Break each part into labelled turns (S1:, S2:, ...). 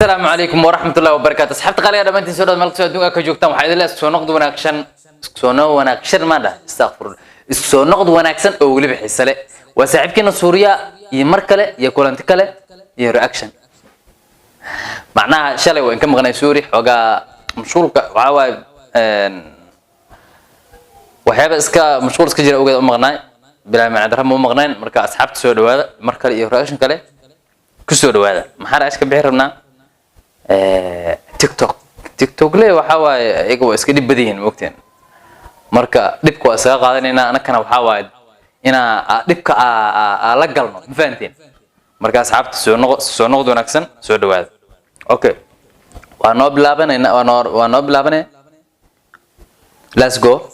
S1: Asalaamu calaykum waraxmatullahi wabarakaatu. Asxaabta qaaliga, dhammaantiin soo dhawaad. Meel kastoo adduunka ka joogtaan, waxaa idin leeyahay isku soo noqod wanaagsan, isku soo noqod wanaagsan. Maan dhah, astaqfirullah. Isku soo noqod wanaagsan oo weliba xiise leh. Waa saaxiibkeena Suuriya iyo mar kale iyo kulanti kale iyo reaction. Macnaha shalay waan ka maqnay Suuri, xoogaa mashquulka waxaa waaye waxyaaba iska mashquul iska jira ogeed u maqnaay, bilaa macna ma u maqnayn. Marka asxaabta, soo dhawaada mar kale iyo reaction kale kusoo dhawaada. Maxaa reaction ka bixi rabnaa? TikTok. TikTok le waxaa waaye iyaga waa iska dhib badan yihiin, maogteen? Marka dhibka waa iskaga qaadanaynaa, anakana waxaa waaye inaa dhibka aa la galno, ma fahanteen? Marka asxaabta, soo noq soo noqod wanaagsan, soo dhawaada. Okay, waa noo bilaabanayna, waa noo bilaabanaya. Let's go.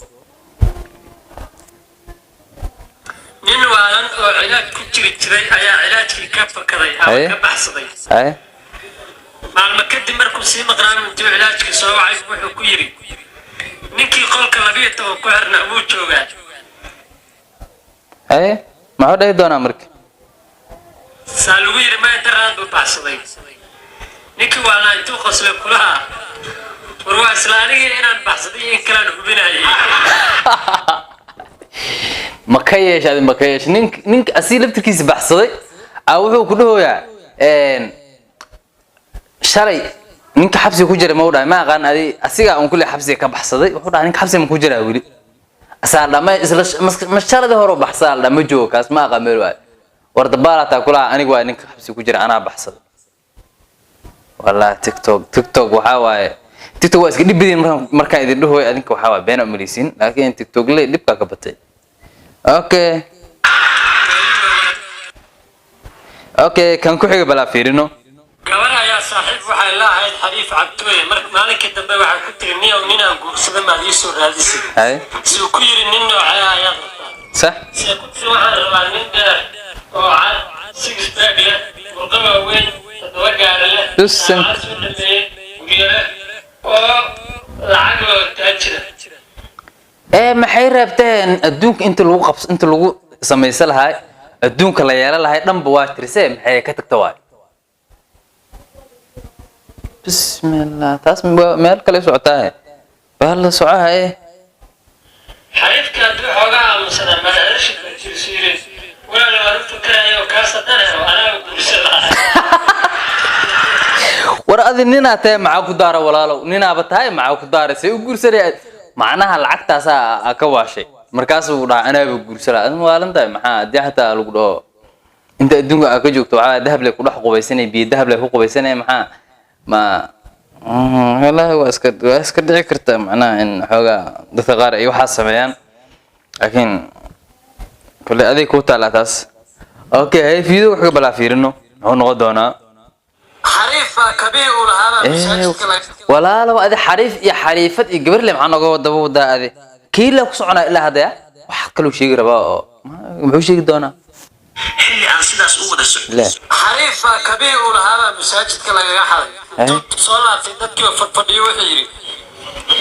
S2: Nin waalan oo cilaaj ku jiri jiray ayaa cilaajkii ka fakaday ama
S1: Haye.
S2: ka baxsaday.
S1: Haye.
S2: Maalmo kadib markuu sii maqnaan, intuu cilaajkii soo wacay, wuxuu ku yidhi: "Ninkii qolka 12 ku xirna wuu joogaa?"
S1: Haye, maxuu dhihi doonaa marka?
S2: Saa lagu yidhi: "Maya, daraad buu baxsaday." Ninkii waalnaa intuu qoslay kulaha: "War waa isla anigii, inaan baxsaday iyo in kalaan hubinayay."
S1: Ma ka yeesha adi? Ma ka yeesha? Nink asii laftirkiisa baxsaday a wuxuu ku dhahoyaa shalay ninka xabsiga ku jira ma u dhahay? Ma aqaan adi, asiga un kulli xabsiga ka baxsaday. Wuxuu dhahay: "Ninka xabsiga ma ku jiraa weli?" Asaa dha ma isla ma shaladii hore u baxsadaa la dha, ma joogo kaas, ma aqaan meel waay. War dabaalataa kulaha, aniga waay ninka xabsiga ku jira, anaa baxsaday. Wallahi TikTok, TikTok waxaa waaye, TikTok waa iska dhib badin. Markaan idin dhahoy, adinka waxaa waaye beena umaleysiin, laakiin TikTok le dhibkaa ka batay. Okay, kan ku xiga balaa fiirino.
S2: Gabar ayaa saaxiib waxay la ahayd xariif cabtooye. Mar maalinkii dambe waxaa ku tiri: "Niyow, ninaan guursada maad ii soo raadisay?"
S1: Haye.
S2: Si uu ku yidhi: "Nin noocee ayaad rabtaa?" See ku tiri: "Waxaan rabaa nin dheer oo cad, six pack leh, murqo waaweyn, 7 gaari leh,
S1: Dusan.
S2: jaamacad soo dhameeyey, guryo leh oo lacag loo taajira."
S1: Ee maxay reebteen adduunka inta lagu qabs, inta lagu samaysan lahay, adduunka la yeelan lahay dhanba waa tirisee, maxay ka tagta waay? Bismillah, taas meel kale socotaa, baa la socohaye.
S2: Xariifka hadduu xoogaa aamusanaa, madaxdasha jirsu yidhi: "Walaal, waan u fikirayo, kaas haddaan helo anaa guursan lahaa."
S1: War adi ninaa tahay, maxaa ku daara? Walaalow, ninaaba tahay, maxaa ku daara? Say u guursanaya? Macnaha lacagtaasaa aa ka waashay, markaasuu dhaha anaaba guursala. Adin waalan tahay maxaa? Haddii xataa lagu dhaho inta adduunka aa ka joogto, waxaa dahab lay ku dhex qubaysanay, biyo dahab lay ku qubaysanay, maxaa ma wallaahi waa iska dhici karta, macnaha in xoogaa dadka qaar ay waxaas sameeyaan, laakiin kole aday kuu taallaa taas. Okay, hay, fiido wax ka balaa fiirino, muxuu noqon doonaa?
S2: Xariif baa kabii uu lahaabaa masaajidka laga
S1: Walaalow, adi xariif iyo xariifad iyo gabarle maxaa nooga daba wadaa? Adi kiila ku soconaa ilaa hadda wax kaluu sheegi rabaa oo muxuu sheegi doonaa?
S3: Xilli aan sidaas u wada socon
S1: Le.
S2: Xariif baa kabii uu lahaabaa masaajidka lagaga xaday.
S1: Eh?
S2: Intuu soo laabtay dadkii oo fadhfadhiyo, wuxuu yidhi: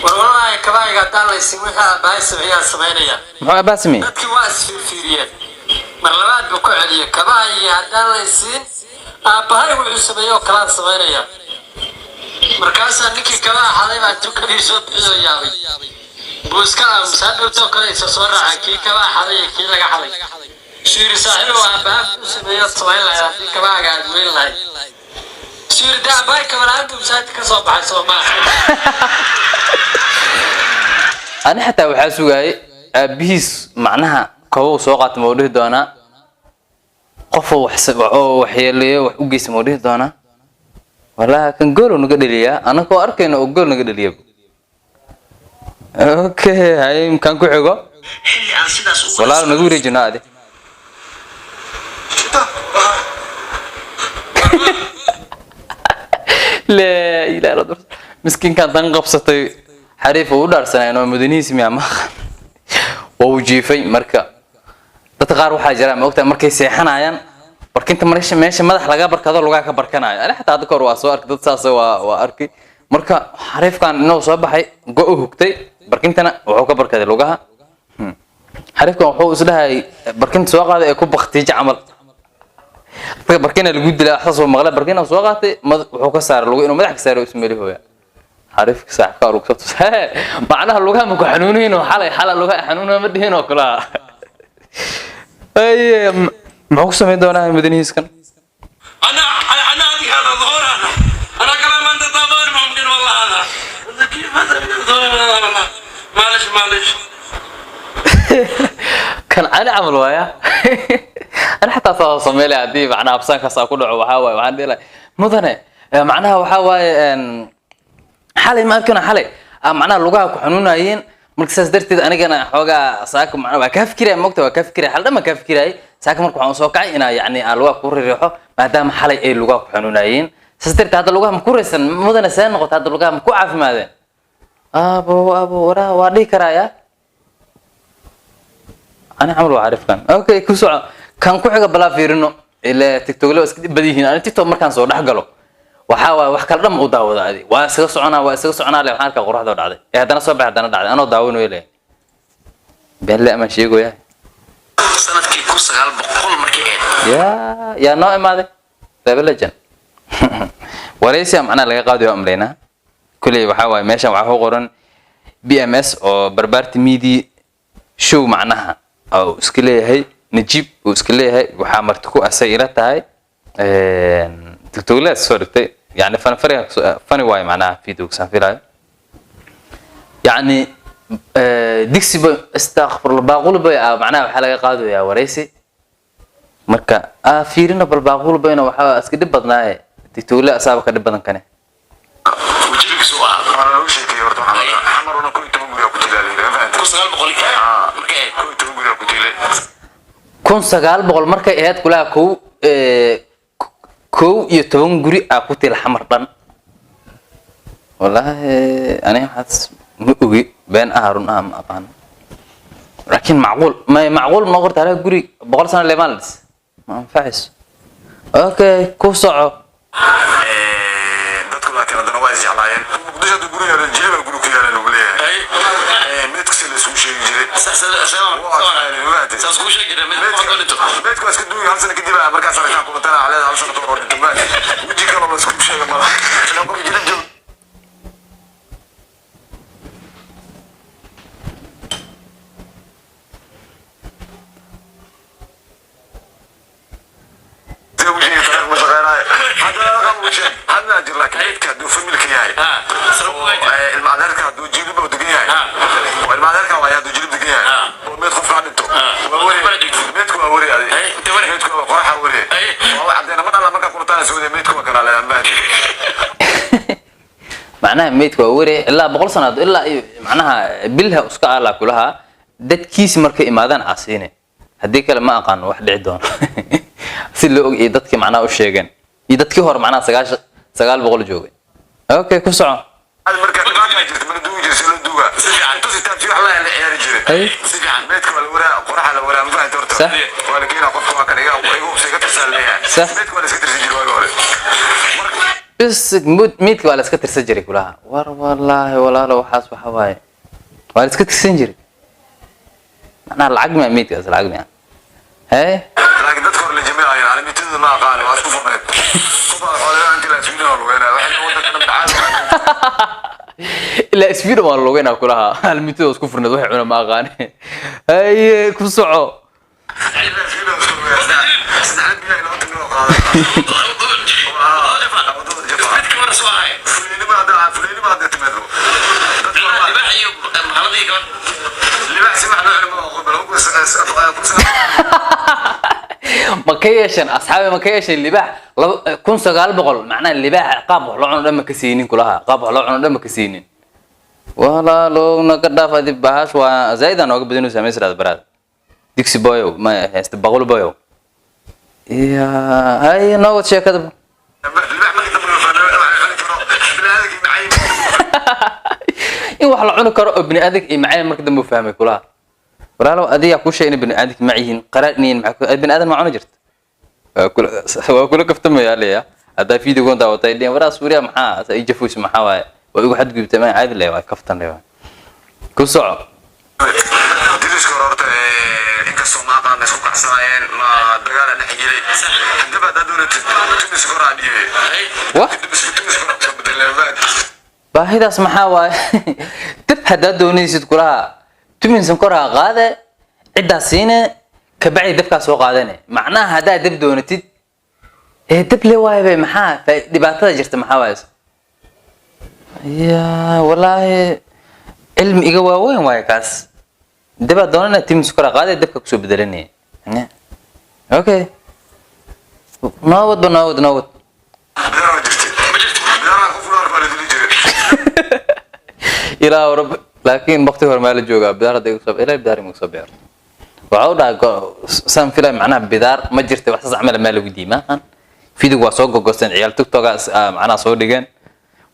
S2: "War wallaahi, kabahayga haddaan laysin, wixii aabbahay sameeyaan samaynaya."
S1: Muxuu abbaa sameeyey?
S2: Dadkii waa isfiirfiiriyeen. Mar labaad buu ku celiyey: "Kabahaygi haddaan laysiin, aabbahay wuxuu sameeyey oo kalaan samaynaya." Markaasaa ninkii kabaha xaday baa intuu kabihii soo bixiyoo yaabay buu iska aamusa. Hadhowtoo kale isa soo raacay kii kabaha xaday iyo kii laga xaday. Suu yidhi: "Saaxiibow, aabbaha muxuu sameeyey ood samayn lahayd haddii kabahaaga aad weyn lahayd?" Suu yidhi: "Dee aabbahay kaba la'aan buu masaajidka ka soo baxay, soo maaha?"
S1: Ani xataa waxaa sugaayay aabihiis macnaha kobow soo qaata ma u dhihi doonaa, qofoo wax oo waxyeeleeyo wax u geysta ma u dhihi doonaa. Wallaahi kan gool uu naga dhaliyaa, anakoo arkayna oo gool naga dhaliya. Okay, hay, kan ku xigo.
S3: Xilli aan sidaas u wada
S1: Walaal, nagu wareejino adi. Laa ilaaha illa Allah. Miskiinkan tan qabsatay, xariif uu u dhaarsanaa inuu mudanihiisi miyaa ma aqaan, waa uu jiifay. Marka dadka qaar waxaa jira, ma ogtahay, markay seexanayaan barkinta meesha madax laga barkado lugaa ka barkanayo. Ani xataa hadda kahor waa soo arkay dad saas, waa arkay. Marka xariifkan inuu soo baxay, go u hugtay, barkintana wuxuu ka barkaday lugaha. Xariifkan wuxuu isdhahay barkinta soo qaaday ee ku baktiija camal. Dadka barkina lagu dilaa, waxsaas oo maqlay, barkina soo qaatay, wuxuu ka saaray lugu, inuu madax ka saaray ismeeli hooya. Xariifka saaxibka lagu soo tusay, macnaha lugaha ma ku xanuunayn oo xalay xalay lugaha xanuunaa ma dhihin oo kala. Ay, muxuu ku samayn doonaa mudanihiiskan?
S2: انا انا هذه هذا ظهور، انا انا كلام انت طابور ممكن والله. هذا كيف هذا؟ معلش معلش.
S1: Kan cali camal waaya. Ana xataa saa sameylay haddii macnaha absaankaas ku dhaco. Waxaa waaye, waxaan dhihi lahay mudane, macnaha waxaa waaye, xalay ma arkino, xalay macnaha lugaha ku xanuunayeen. Marka saas darteed anigana xoogaa saaka macnaha waa kaa fikiraya, mogta waa kaa fikiraya, xal dhan baan kaa fikirayay. Saaka marka waxaan usoo kacay inaa yacni aan lugaha ku riixo, maadaama xalay ay lugaha ku xanuunayeen. Saas darteed hadda lugaha ma ku raysan mudane? See noqota hadda, lugaha ma ku caafimaadeen? Abo abo, waraa waa dhihi karaaya ani camal waa xariifkan. Okay, ku soco kan ku xiga, balaa fiirino. Ilaa TikTok la iska dhib badan yihiin. Ani TikTok markaan soo dhex galo, waxaa waaye wax kala dhan ma u daawada adi. Waa isaga soconaa, waa isaga soconaa le. Waxaan arkaa qoraxda dhacday ee haddana soo baxay, haddana dhacday, anoo daawanayo le. Beenle amaan sheegoyaa.
S3: Sanadkii 1900 markii ahayd.
S1: Yaa yaa noo imaaday Rebel Legend, waraysiya macnaha laga qaadayo amreynaa. Kuley waxaa waaye, meeshan waxaa ku qoran BMS oo Barbaarta Media Show, macnaha oo iska leeyahay Najiib uu iska leeyahay. Waxaa marti ku asay ila tahay TikTok soo dhigtay, yani fani fani fani waaye, macnaha video saan filayo, yani digsi ba, astaqfirullah, baaquli bay ah, macnaha waxaa laga qaadayaa waraysi. Marka aa fiirino bal baaquli bayna waxaa iska dhib badnaaye, TikTok asaaba ka dhib badan kane.
S3: Wajirigiisu u ahaa.
S4: Waa loogu sheekeeyey horta. Waxaa Xamaruna 11 guri ku jiraa la yidhi, ma fahanteen?
S3: 1900 markay ahayd.
S4: 11 guri ku jiray.
S1: 1900 markay ahayd kulaha, 11 guri aa ku tila Xamar dhan. Wallaahi aniga waxaas ma ogi, been ah run ah ma aqaano, laakiin macquul may macquul ma noqon kartaa guri 100 sano leemaan la dhis, ma anfacayso. Okay, ku soco.
S4: Dadku laakiin haddana waa isjeclaayeen. Muqdisho hadduu guri yaalo, jilib baa guri ku yaala lagu leeyahay. Meedku si la isugu sheegi jiray. Waa adkaayeen, ma fahanteen?
S3: Saas kuu sheegi jiray mid ku dhinto.
S4: Meedku waa iska duugi hal sano kadib, markaas aragtaan kulatana caleeda hal sano ka hor dhinto, ma fahanteen? Weji kaloo la iskugu sheega malaha. Ilaa qof jilib joog. Sida ugu sheegi taariikh ma shaqeynaayo. Haddana dhaqan ugu sheeg. Hadna jir, laakiin meedka hadduu familka yahay, oo ilma adeerka hadduu jilib uu degan yahay, oo ilma adeerka waaye hadduu jilib degan yahay, oo meed qofka dhinto, waa weri. Meedku waa weri adi. Meedku waa qoraxa weri. Waa wax caddeena ma dhala markaa kulataan soo meedku waa kala leeyahay, ma fahanteen?
S1: Macnaha meydka waa weri ilaa 100 sanaad ilaa iyo macnaha bilha iska alaa kulahaa dadkiisi markay imaadaan casiine. Haddii kale ma aqaano wax dhici doono. Si loo og iyo dadkii macnaha u sheegeen iyo dadkii hore, macnaha 900 joogay. Okay, ku soco.
S4: Hadi marka dhibaataa jirta, mana duugi jiray, see loo duugaa? Tusi taabsi wax la ciyaari jiray.
S3: Si fiican.
S4: Meedka waa la waraa, qoraxa la waraa, ma fahanteen horta? Waa la keenaa qofka, waa kan iga iga hubsa, iga tirsaa leeyahay. Meedka waa la iska tirsan jiray waagi hore. Marka
S1: Bis meydka waa la iska tirsan jiray kulaha. War wallaahi walaalo, waxaas waxa waaye waa la iska tirsan jiray, macnaha lacag miya meydkaas, lacag miya hee?
S4: Laakiin dadka hore la jamiicayeen calamitadooda ma aqaano, waa isku furneed. Qof baa xoolaha intii la iswiidin waa lugeynaya, waxay wadanka dhan dhacaan.
S1: Ilaa Sweden waa lugeynaa kulaha, almitida isku furneed, waxay cuna ma aqaane. Haye, ku soco.
S4: Ilaa Sweden waa isku lugeynaya. Saddex biyaa ilaa tan loo qaaday. Wadada Jafa.
S3: Midka hore soo ahay.
S4: Fuleynima hadda, fuleynima hadda timaado. Dadka waa
S3: libaax iyo mahaladii gabadh.
S4: Libaax si wax loo cuno ma aqoon, bal ku
S1: Ma ka yeesheen asxaabi, ma ka yeesheen libaax 1900? Macnaha libaax qaab wax loo cuno dhan ma ka siinin kulaha, qaab wax loo cuno dhan ma ka siinin. Walaalow naga dhaaf adi, bahash waa zaaid aan nooga badinaysaa meesraad baraad digsi boyow ma haysta baqul boyow iya. Hay, noo wad sheekada.
S4: Libaax markii dambe la fahmay wax cuni karo bini'aadamkii macay.
S1: In wax la cuni karo oo bini aadamka iyo macay marka dambe uu fahmay kulaha. Walaalow adigaa kuu sheegay in bini aadamka mac yihiin qaraar inay yihiin, maxaa bini aadan ma cuni jirta? Waa kula kaftamaya leeya. Haddaa videogon daawatay dhihin waraa Suuriya maxaa sa ii jafuys, maxaa waaye waa igu xadgudubtay, ma caadi le, waa kaftan le, waa ku soco.
S4: Diriska hore horta. Inkastoo ma aqaan isku kacsanaayeen, ma dagaala dhex gelay. Haddaba haddaad doonatid tumis koraa dhiibay.
S1: Wah.
S4: Tumis koraa kusoo bedeleen.
S1: Baahidaas maxaa waaye? Dab haddaad doonaysid kulaha, tumin sonkor ha qaade, ciddaa siine, kabacdi dabkaa soo qaadane. Macnaha haddaad dab doonatid ee dab le waaye bay. Maxaa dhibaatada jirta maxaa waaye? Ya wallaahi, cilmi iga waaweyn waaye kaas. Dabaad doonana, tumin sonkor ha qaade, dabka kusoo bedelanaya. Okay, noo wadba, noo wad, noo wad.
S4: Bidaar ma jirtay?
S3: Ma jirto.
S4: Bidaar qof naar baa la dili jiray.
S1: Ilaa rab, laakiin waqti hore maa la joogaa bidaar hadda igu soo ilaa bidaar igu soo beero. Waxa u dhahay saan filay, macnaha bidaar ma jirta, wax saas camal maa lagu diimaa. Fidig waa soo gogosteen ciyaal TikTok macnaha soo dhigeen,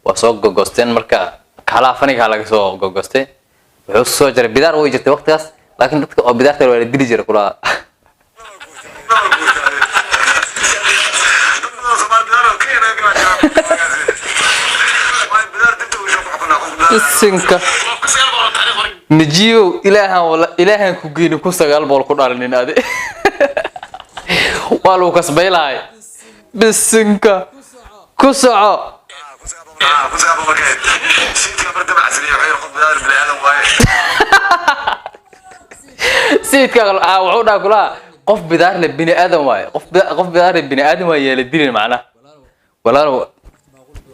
S1: waa soo gogosteen. Marka kalaha faniga laga soo gogostay, wuxuu soo jaray bidaar way jirtay waqtigaas, laakiin dadka oo bidaarta waa la dili jiray kulaha.
S4: Dad badan oo Soomaali bidaar oo Kenya naga galaa jiraan. Waayo bidaar dibta uu soo xukunaa qof bidaar.
S1: Isinka.
S3: Waa 1900 taariikh hore.
S1: Najiyow, ilaahan wala ilaahan ku geyni 1900 ku dhalinin adi, waa lagu kasbay lahay. Bisinka, ku soco.
S4: 1900 markay sayidka mar dabacsaniyay, wuxuu yidhi qof bidaar bini aadan waaye.
S1: Sayidka wuxuu dhaha kulaha qof bidaar le bini aadan waaye, qof bidaar le bini aadan waaye, yeela dilin. Macnaha walaalow,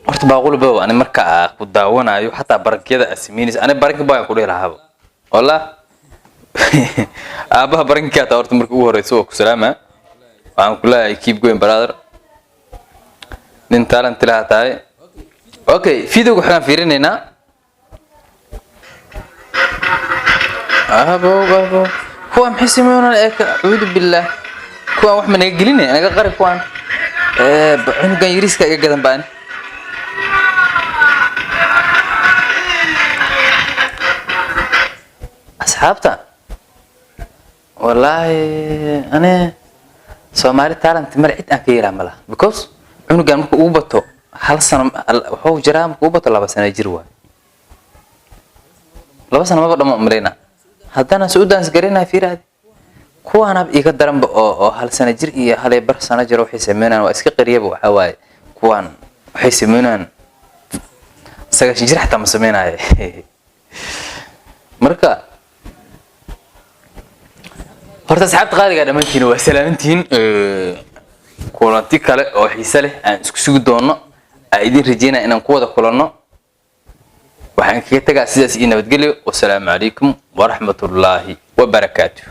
S1: horta baaquli bow, ani marka aa ku daawanayo xataa barankiyada aa samaynaysa, ani baranki baa ku dhihi lahaaba. Wallah, aabaha barankigaa taa. Horta marka ugu horeysa waa ku salaama, waxaan ku leeyahay keep going brother, nin talent laha tahay. Okay, videoga waxaan fiirinaynaa. Abow abow, kuwaan maxay sameynayaan? Eeka, acuudu billaah, kuwaan wax ma naga gelinay, naga qari kuwaan. Cunugan yariiska iga gadan baan. Asxaabta, wallaahi ani Soomaali talent male, cid aan ka yeelaa malaha, because cunugan marka ugu bato hal sano wuxuu jiraa, marka ugu bato 2 sano jir waay. 2 sano maba dhamo umaleyna, haddana se u dance garaynaya. Fiiraadi kuwaanaba iga daranba oo hal sano jir iyo hal iyo bar sano jir waxay sameynayaan waa iska qariyaba. Waxaa waaye kuwaan waxay sameynayaan 90 jir xataa ma sameynaayo. Marka horta asxaabta qaaliga dhammaantiin waa salaamantihiin. Kulanti kale oo xiise leh aan isku sugi doono, aan idin rajeynaya inaan ku wada kulanno. Waxaan kaga tegaa sidaas iyo nabadgelyo. Wasalaamu calaykum waraxmatullaahi wabarakaatuh.